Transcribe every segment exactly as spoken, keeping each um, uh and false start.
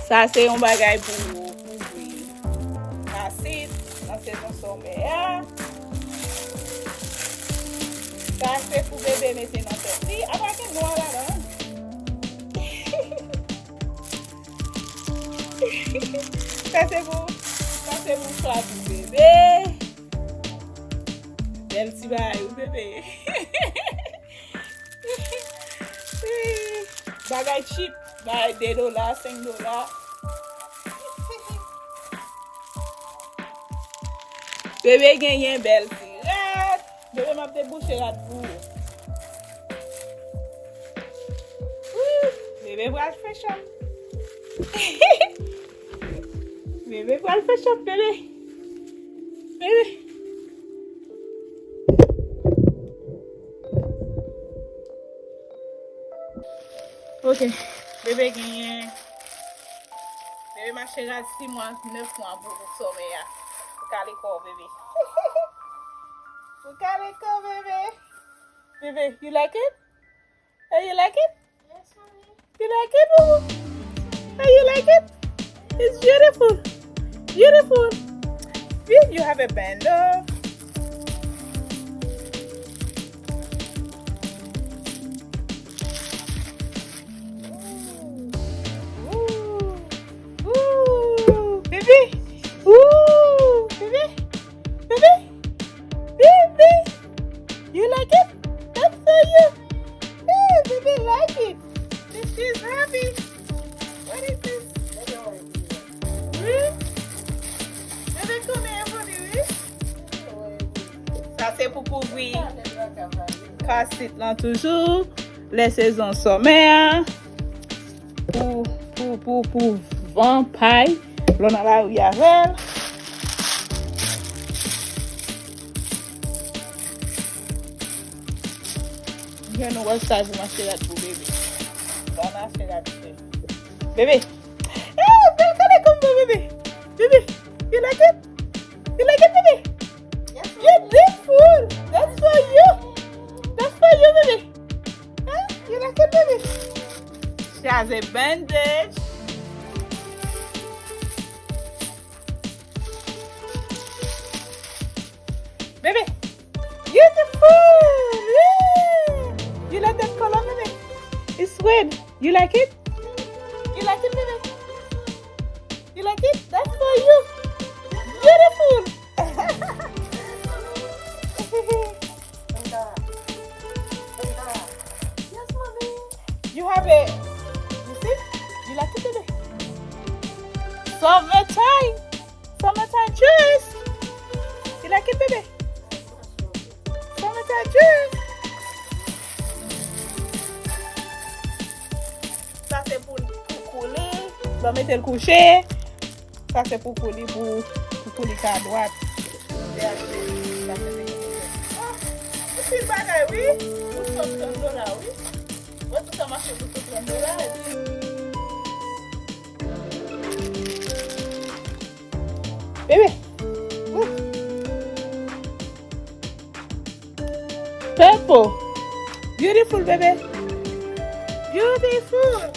Sa se yon bagay pou, pou kouvri kasit nan sezon sòmè a. Sa se pou bebe mete nan tèt li. Apa gen nwa ladan? Sa se pou, sa se pou chwa pou bebe. Bèl ti bagay, wi, bebe. Bagay cheap, bagay de dola, senk dola. Bebe genyen bèl ti rad. Bebe, m ap debouche rad pou ou. Woo! Bebe pral fashion. Bebe pral fashion, bebe. Bebe. Ok. Bebe genyen. Bebe mache rad sis mwa, nèf mwa pou, pou sòmè a. Ou kale kò w, bebe. Ou kale kò w, bebe. Bebe, you like it? Hey, you like it? Yes, mommy. You like it, boo? Hey, you like it? It's beautiful. Beautiful. See, you have a bando. Ooh, ooh, baby. Ooh, baby. Baby. Baby. You like it? That's for you. Hey, baby like it. She's happy. What is this? Hmm? Bebe kòman evolye, wi? Sa se pou kouvri kasit lan toujou. Lè sezon sòmè a. Pou, pou, pou, pou van, pay. Lè w nan lari avè l. Gen nou wè sa pou mache rad pou bebe. Pou mache rad pou bebe. Bebe. Eh, bebe, kale kò m, bebe. Bebe, you like it? You like it, bebe? Yes, you beautiful. That's for you. That's for you, bebe. Huh? You like it, bebe? She has a bandage. Bebe, beautiful! Yeah! You like that color, bebe? It's red. You like it? You like it, bebe? You like it? That's for you. Beautiful! Yes, mommy. You have a, you see? You like it, bebe? Summertime. Summertime juice. You like it, bebe? Summertime juice. Sa se pou, pou kou li. Lè w mete l kouche. Sa se pou kou li, pou, pou kou li ka dwat. Sa se pou kou li. Ah, anpil bagay, wi. Pou sèt san dola, wi. Wè, tout sa mache pou sèt san dola, epi Bebe. Purple. Beautiful, bebe. Beautiful.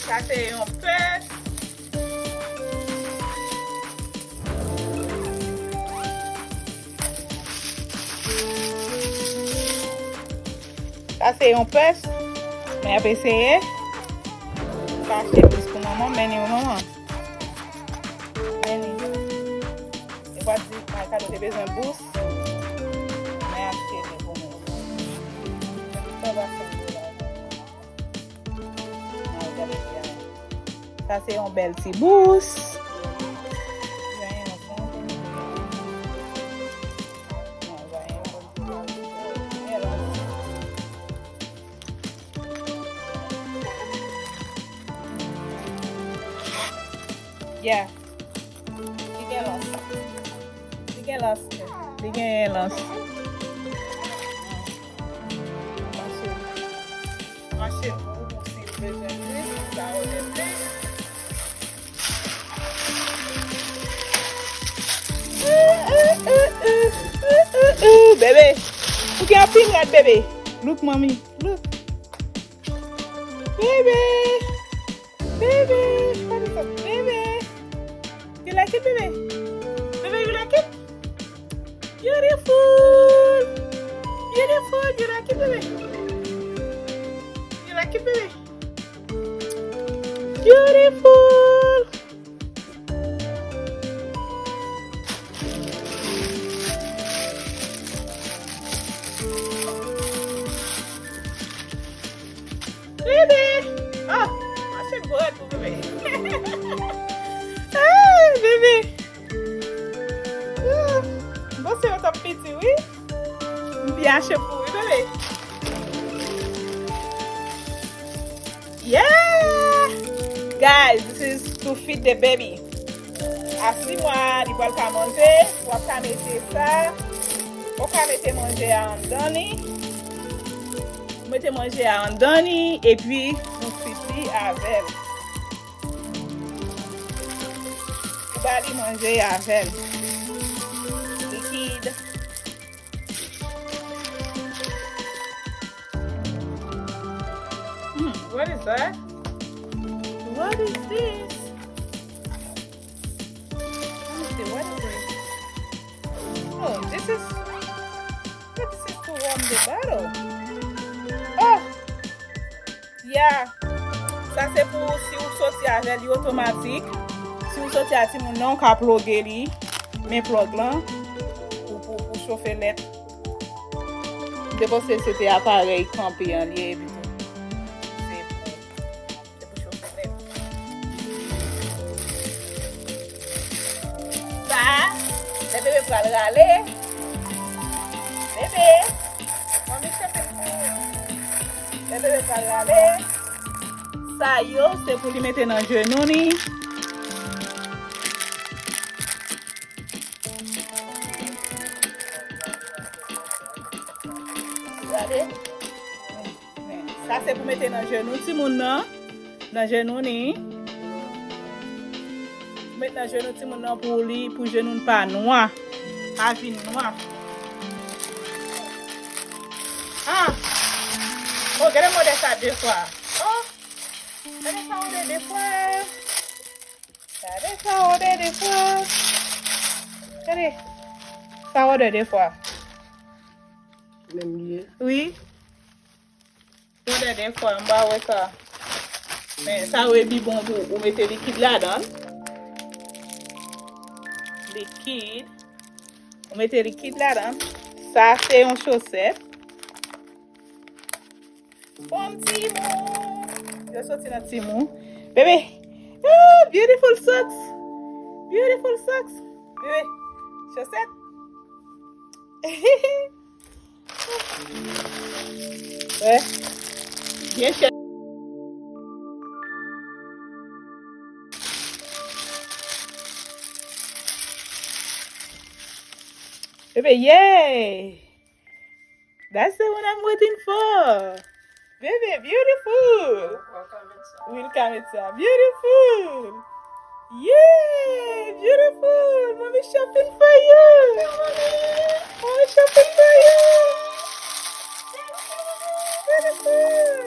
Sa se yon pès. Sa se yon pès. Men ap eseye. Sa achte bous pou manman, men ni manman. Men ni. E pa di, Maykado te bezwen bous. Men achte li pou mwen. Sa va fè dola. Sa se yon bèl ti bous. Yeah. Li gen lans. Li gen lans. Li gen lans. Mache. Mache pou ou si w bezwen plis, sa ou te plis. Bebe, ou gen anpil rad, bebe. Look, mommy. Look. Bebe. Baby, what is up, baby? You like it, baby? Baby, you like it? Beautiful! Beautiful! You like it, baby? You like it, baby? Beautiful! Baby! Oh, mache gwo rèd pou bebe. Hey, baby! Ooh, bon, se yo t ap piti, wi. M byen achte pou ou, wi, bebe. Yeah! Guys, this is to feed the baby. A sis mwa, li pral ka manje, w ap ka mete sa, w ap ka mete manje a anndan li. Mete manje a anndan li, epi nou fiti avè l. Ou ba li manje avè l. Likid. Hmm, what is that? What is this? Let me see, what is this? Oh, this is, but this is to warm the bottle. Oh! Yeah. Sa se pou si w soti avè li otomatik. Si w soti a timoun nan, w ka ploge li. Men plug lan. Pou, pou, pou chofe lèt. M te panse se te aparèy kanpe an li ye epi tou. Se pou, se pou chofe lèt. Sa, lè bebe pral rale. Bebe, manmi chante pou ou. Lè bebe pral rale. Sa yo, se pou li mete nan jenou li. Gade. Sa se pou mete nan jenou timoun nan. Nan jenou li. Met nan jenou timoun nan pou li, pou jenou l pa nwa. Pa vin nwa. Ah! Oh, gade m òdè sa de fwa. Oh! Gade sa òdè de fwa. Gade sa òdè de fwa. Gade. Sa òdè de fwa. Menm li ye. Wi. Odè de fwa, m pa wè sa. Men sa yo e bibon pou ou mete likid ladan. Likid. Ou mete likid ladan. Sa se yon chosèt. Fòm timoun. Yo soti nan timoun. Bebe. Oh, beautiful socks. Beautiful socks. Bebe. Chosèt. Wè. Byen chè. Bebe, yay! That's the one I'm waiting for. Bebe, beautiful. Welcome, it's beautiful. Yeah, beautiful. Mommy shopping for you. Mommy shopping for you. Beautiful.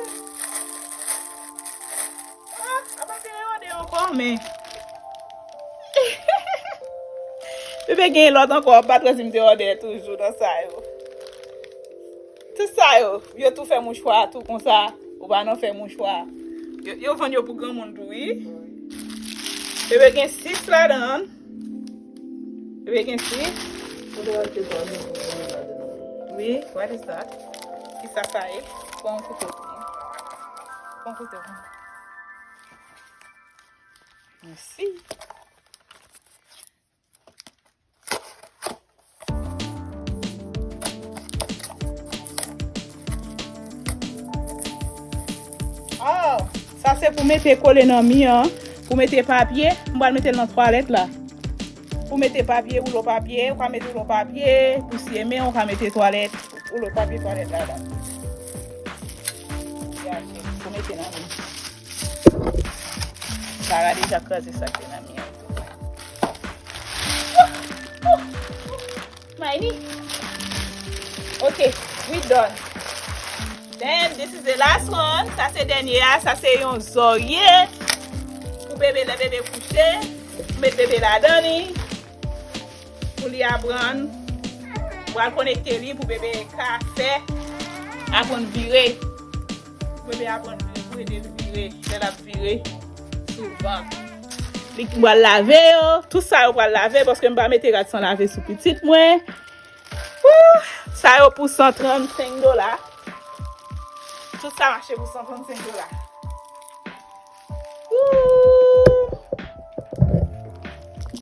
Ah, apa te rode ankò, men. Bebe gen lòt ankò, pa trè si m te òdè toujou nan sa yo. Tout sa yo, yo tou fè mouchwa tou konsa, ou pa nan fè mouchwa. Yo, yo vann yo pou granmoun tou, wi. Bebe gen sis ladan. Bebe gen sis. Wi, what is that? Kisa sa ye? Pran yon kouto pou mwen. Pran kouto pou mwen. Mèsi. Ah, sa se pou mete kole nan mi an, pou mete papye, m pral mete l nan twalèt la. Pou mete papye, woulo papye, ou ka mete woulo papye, pou siye men, ou ka mete twalèt, woulo papye twalèt ladan. Pou mete nan mi. Kara deja kraze sa ki nan mi an. Mayni. Ok, we done. Then, this is the last one. Sa se dènye a. Sa se yon zòrye. Bebe, lè bebe kouche, ou met bebe ladan li pou li aprann. Pral konekte li pou bebe ka fè, aprann vire. Bebe aprann vire pou ede l vire lè l ap vire souvan. Li pral lave yo, tout sa yo pral lave paske m pa mete rad san lave sou pitit mwen. Wouh! Sa yo pou san trannsenk dola. Tout sa mache pou san trannsenk dola.